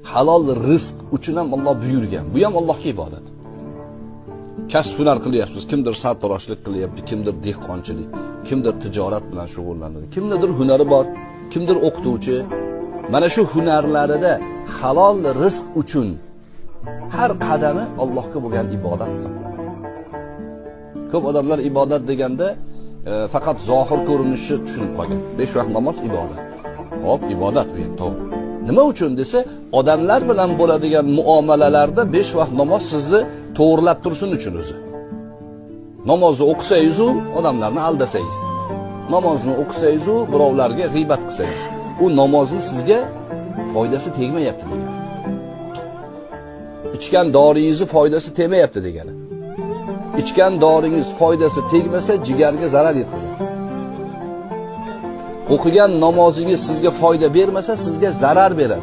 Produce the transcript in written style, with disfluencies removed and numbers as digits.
Halol rizq uchun ham Alloh buyurgan. Bu ham Allohga ibodat. Kasb hunar qilyapsiz, kimdir sartaroshlik qilyapti, kimdir dehqonchilik, kimdir tijorat bilan shug'ullanadi, kimnidir hunari bor, kimdir o'qituvchi. Mana shu hunarlarida halol rizq uchun har qadami Allohga bo'lgan ibodat hisoblanadi. Ko'p odamlar ibodat deganda faqat zohir ko'rinishi tushunib qolgan. 5 vaqt namoz ibodat. Xo'p, ibodat bu ham to'g'ri. Nima uchun desa, odamlar bilan bo'ladigan muomalalarda 5 vaqt namoz sizni to'g'rilab tursin uchun o'zi. Namozni o'qisangiz-u odamlarni aldasangiz, namozni o'qisangiz-u birovlarga g'iybat qilsangiz, u namozni sizga foydasi tegmayapti degani. Ichgan doringizni foydasi tegmayapti degani. Ichgan doringiz foydasi tegmasa, jigarga zarar yetkazadi. O'qigan namozingiz sizga foyda bermasa, sizga zarar beradi.